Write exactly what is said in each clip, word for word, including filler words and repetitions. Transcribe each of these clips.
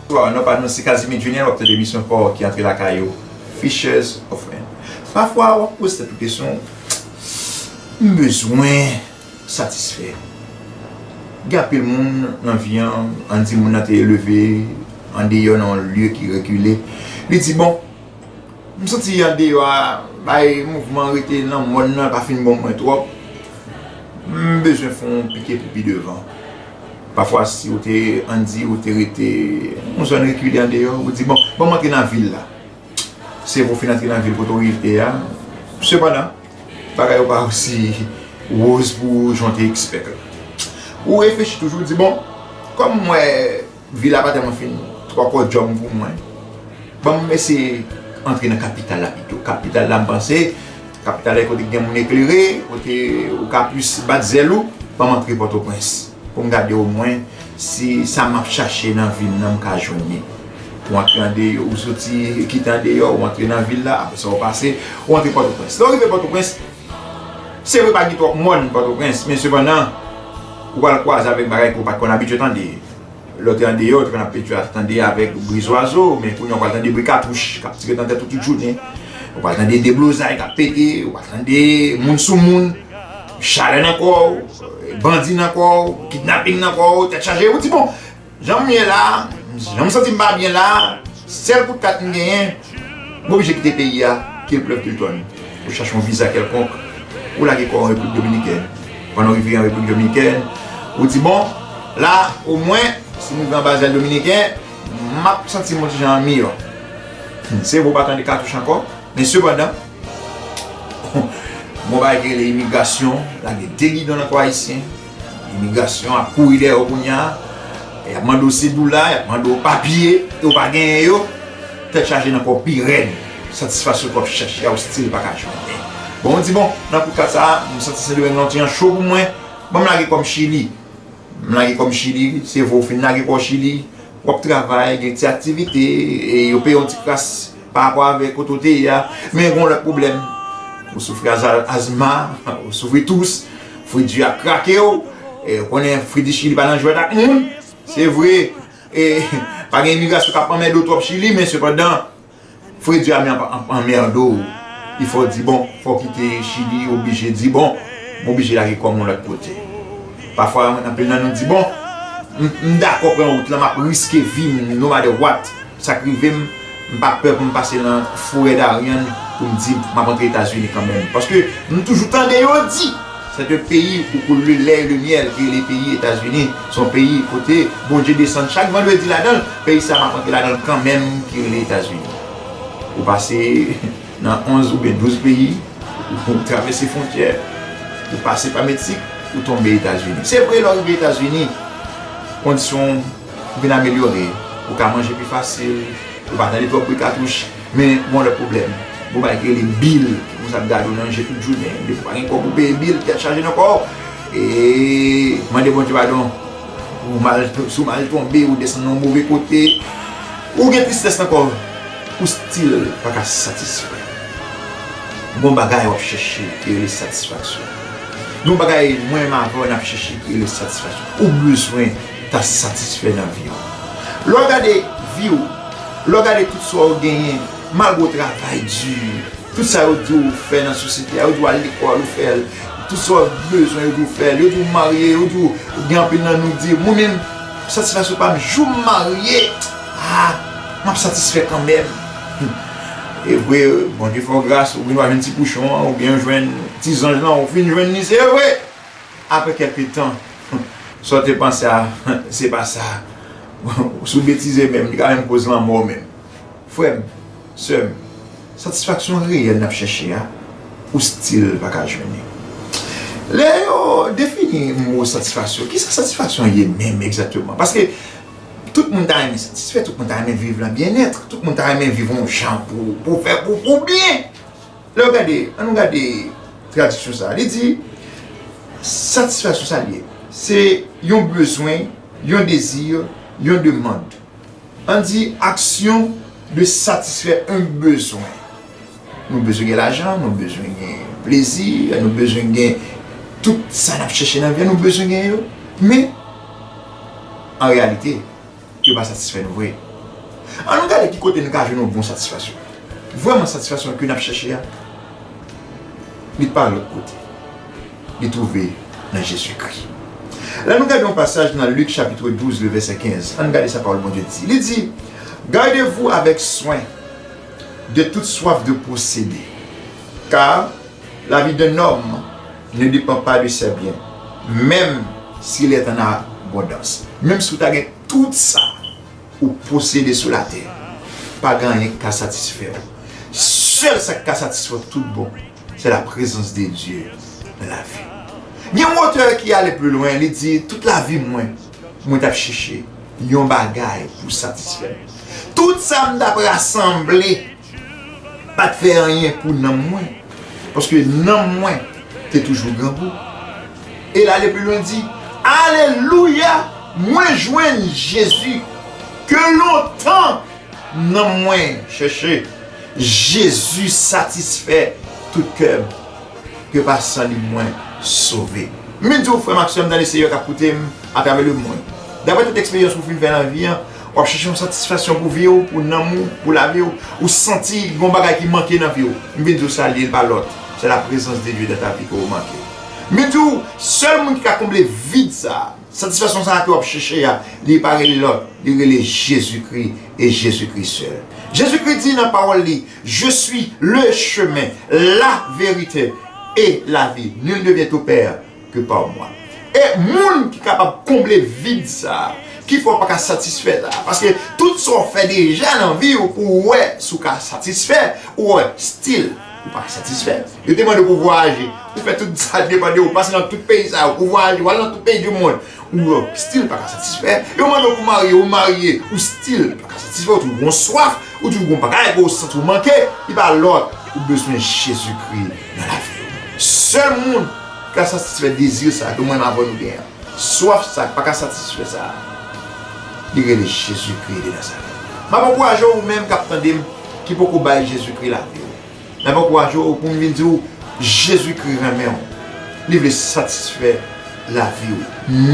Bonswa, non pa nou se Casimir Junior, w ap tande emisyon pa w ki antre lakay ou, Fisher's Offering. Pafwa, w ap poze tèt ou kesyon, m bezwen satisfè. Gen anpil moun nan vi an, ann di moun nan te eleve andeyò nan yon lye ki rekile. Li di, bon, m santi andeyò a, bay mouvman rete nan mòn nan, pa fin bon mwen twòp. M bezwen fè yon pike pou pi devan. Pafwa, si ou te, ann di, ou te rete yon zòn rekile andeyò, ou di, bon, ban m antre nan vil la. Se vre w fin antre nan vil kote w rete a. Sepandan, bagay yo pa osi woz pou jan w te ekspèk la. Ou reflechi toujou, ou di, bon, kòm m wè vil la pa tèlman fin twò kòdyòm pou mwen, ban m eseye antre nan kapital la pito. Kapital la, m panse, kapital la e kote ki gen moun eklere, kote ou ka plis bat zèl ou, ban m antre Pòtoprens. Pou m gade omwen si sa m ap chache nan vi m nan m ka jwenn li. Ou antre andeyò, ou soti kite andeyò, ou antre nan vil la, apre sa ou pase, ou antre Pòtoprens. Lè w rive Pòtoprens, se vre pa gen twòp mòn Pòtoprens, men sepandan, ou pral kwaze avèk bagay ke w pa t konn abitye tande. Lè w te andeyò, ou te konn abitye tande avèk bri zwazo, men kounye a ou pral tande bri katouch k ap tire nan tèt ou tout jounen. Ou pral tande deblozay k ap pete, ou pral tande moun sou moun, chalè nan kò w, bandi nan kò w, kidnaping nan kò w, tèt chaje. Ou di, bon, jan m ye la, jan m santi m pa byen la, sèl kout kat m genyen, m oblije kite peyi a, qu'il pleuve qu'il tonne. Ou chache yon viza kèlkonk, ou lage kò w an Repiblik Dominikèn. Pandan w rive an Repiblik Dominikèn, ou di, bon, la, omwen, si m rive anba zèl dominiken, m ap santi m yon ti jan miyò. Se vre ou pa tande katouch ankò, men sepandan, gon bagay ki rele imigrasyon, lage de gidon nan kò ayisyen. Imigrasyon ap kouri dèyè w kounye a. Y ap mande w sedoula, y ap mande w papye, e w pa genyen yo. Tèt chaje nan kò w pi rèd. Satisfaksyon ke w ap chache a, ou still pa ka jwenn li. Bon, ou di, bon, nan kout kat sa a, m santi Sendomeng nan yon ti jan cho pou mwen. Ban m lage kò m Chili. M lage kò m Chili, se vre ou fin lage kò w Chili, w ap travay, gen ti aktivite, e yo peye w yon ti kras pa rapò avèk kote w te ye a. Men gen yon lòt pwoblèm. Ou soufri az-, azma, ou soufri tous, fredi a krake w, e ou konnen fredi Chili pa nan jwèt ak moun. Se vre, e pa gen imigrasyon k ap anmède w twòp Chili, men sepandan, fredi a ap anmède w. Li fè w di, bon, fò w kite Chili, oblije di, bon, m oblije lage kò m yon lòt kote. Pafwa, anpil nan nou di, bon, m, m dakò pran wout lan, m ap riske vi m, no matter what. Sa k rive m, m pa pè pou m pase nan forè Darien pou m di m ap antre Etazini kanmenm. Paske m toujou tande yo di, c'est un pays où coule le lait et le miel, ki rele peyi Etazini. Se yon peyi kote Bondye desann chak vandredi ladan l. Peyi sa a m ap antre ladan l kanmenm, ki rele Etazini. Ou pase nan onz oubyen douz peyi, ou travèse fwontyè, ou pase pa Meksik, ou tonbe Etazini. Se vre, lè w rive Etazini, kondisyon w vin amelyore. Ou ka manje pi fasil, ou pa tande twòp bri katouch, men gon lòt pwoblèm. Gon bagay ki rele bil, ki konsa ap gade w nan je tout jounen. Depi w pa gen kòb pou peye bil, tèt chaje nan kò w. E mande Bondye padon. Ou mal, si w mal tonbe, ou desann nan yon move kote, ou gen tristès nan kò w, ou still pa ka satisfè. Gon bagay w ap chèche ki rele satisfaksyon. Gon bagay mwen menm avè w n ap chèche ki rele satisfaksyon. Ou bezwen ta satisfè nan vi w. Lè w gade vi w, lè w gade tout sa w genyen, malgre w travay di, tout sa yo di w fè nan sosyete a, yo di w al lekòl, ou fè l. Tout sa w bezwen, yo di w fè l. Yo di w marye, yo di w, gen anpil nan nou di, mwen menm, satisfaksyon pa m, jou m marye, a, m ap satisfè kanmenm. E vre, Bondye fè w gras, ou vin w a jwenn ti pouchon an, oubyen w jwenn ti zanj lan, ou fin jwenn li, se vre. Apre kèlke tan, sa w te panse a, se pa sa. Si w betize menm, li ka menm koz lanmò w menm. Frè m, sè m, satisfaksyon reyèl n ap chèche a, ou still pa ka jwenn li. Lè yo defini mo satisfaksyon, kisa satisfaksyon ye menm egzakteman? Paske tout moun ta renmen satisfè, tout moun ta renmen viv nan byennèt, tout moun ta renmen viv yon jan pou, pou fè, pou, pou byen. Lè w gade, ann nou gade tradiksyon sa a. Li di, satisfaksyon sa l ye. Se yon bezwen, yon dezi, yon demann. Ann di action de satisfaire un besoin. Nou bezwen gen lajan, nou bezwen gen plezi, nou bezwen gen tout sa n ap chèche nan vi a, nou bezwen gen yo. Men, an reyalite, yo pa satisfè nou vre. Ann nou gade ki kote nou ka jwenn yon bon satisfaksyon. Vrèman, satisfaksyon ke n ap chèche a, li pa lòt kote. Li twouve nan Jezikri. Lè nou gade yon pasaj nan Lik chapit douz, le vèsè kenz, ann gade sa pawòl Bondye di. Li di, Gardez-vous avec soin de toute soif de posséder, car la vie d'un homme ne dépend pas de ses biens, même s'il est en abondance. Menm si w ta gen tout sa ou posede sou latè, pa gen anyen ki ka satisfè w. Sèl sa ki ka satisfè w tout bon, c'est la présence de Dieu dans la vie. Gen yon otè ki ale pi lwen, li di, tout lavi mwen, mwen t ap chèche yon bagay pou satisfè m. Tout sa m t ap rasanble pa t fè anyen pou nanm mwen, paske nanm mwen te toujou grangou. E l ale pi lwen di, Alelouya! Mwen jwenn Jezi ke lontan nanm mwen chèche. Jezi satisfè tout kè m, ke pa san li mwen sove. M vin di w, frè m ak sè m nan le Seyè k ap koute m atravè lemonn, daprè tout eksperyans ou fin fè nan vi an, w ap chèche yon satisfaksyon pou vi w, pou nanm ou, pou lavi w. Ou santi gen yon bagay ki manke nan vi w. M vin di w sa l ye, l pa lòt. C'est la présence de Dieu dans ta vie ke w manke. M vin di w, sèl moun ki ka konble vid sa a, satisfaksyon sa a ke w ap chèche a, li pa rele lòt, li rele Jezikri, e Jezikri sèl. Jezikri di nan pawòl li, Je suis le chemin, la vérité et la vie. Nul ne vient au Père que par moi. E moun ki kapab konble vid sa a, ki fè w pa ka satisfè la. Paske tout sa w fè deja nan vi w pou w wè si w ka satisfè, ou wè, still, ou pa ka satisfè. Yo te mande w pou vwayaje, ou fè tout sa depann de ou, pase nan tout peyi sa yo, ou vwayaje, w al nan tout peyi di mond, ou still pa ka satisfè. Yo mande w pou marye, ou marye, ou still pa ka satisfè, ou toujou gon swaf, ou toujou gon bagay ke w santi w manke, li pa lòt, ou bezwen Jezikri nan lavi w. Sèl moun ki ka satisfè dezi sa ke mwen m avè nou gen an, swaf sa k pa ka satisfè sa a, li rele Jezikri de Nazarèt. M ap ankouraje w, ou menm k ap tande m, ki poko bay Jezikri lavi w. M ap ankouraje w pou m vin di w, Jezikri renmen w. Li vle satisfè lavi w,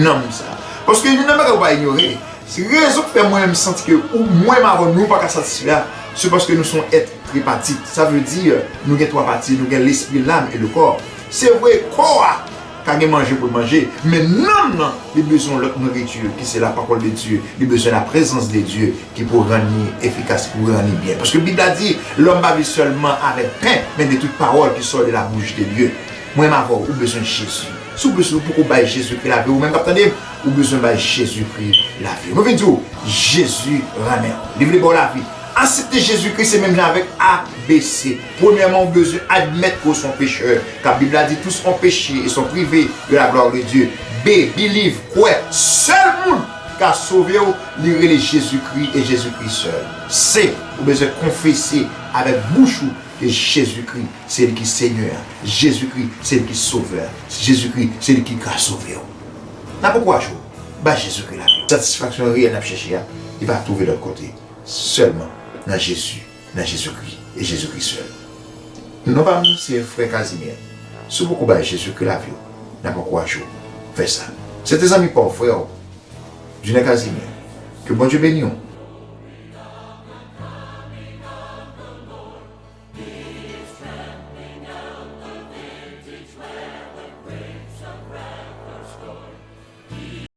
nanm sa a. Paske youn nan bagay ou pa inyore, se rezon k fè mwen menm santi ke ou, mwen menm avè w, nou pa ka satisfè a, se paske nou se yon èt tripatit. Sa vle di, nou gen twa pati, nou gen lespri, lam e le kò. Se vre, kò a ka gen manje pou l manje, men nanm nan, li bezwen yon lòt nouriti, ki se la parole de Dieu, li bezwen la présence de Dieu, ki pou rann li efikas, pou rann li byen. Paske Bib la di, l'homme va vivre seulement avec pain, mais de toute parole qui sort de la bouche de Dieu. Mwen m avè w, ou bezwen Jezi. Si w bezwen, ou poko bay Jezikri lavi w, ou menm k ap tande m, ou bezwen bay Jezikri lavi w. Nou vin di w, Jezi renmen w. Li vle ba w lavi. Aksepte Jezikri se menm jan avèk A B C. Premyèman, ou bezwen admèt ke w se yon pechè. Car Bib la di, tous ont péché et sont privés de la gloire de Dieu. B, believe, kwè. Sèl moun ki ka sove w, li rele Jezikri e Jezikri sèl. C, ou bezwen konfese avèk bouch ou ke Jezikri se li ki Senyè a, Jezikri se li ki Sovè a, Jezikri se li ki ka sove w. N ap ankouraje w, bay Jezikri lavi w. Satisfaksyon reyèl n ap chèche a, li pa twouve lòt kote, sèlman nan Jezi, nan Jezikri e Jezikri sèl. Non pa m se frè Casimir. Si w poko bay Jezikri lavi w, n ap ankouraje w fè sa. Se te zanmi pa w, frè w, Junior Casimir. Ke Bondye beni w.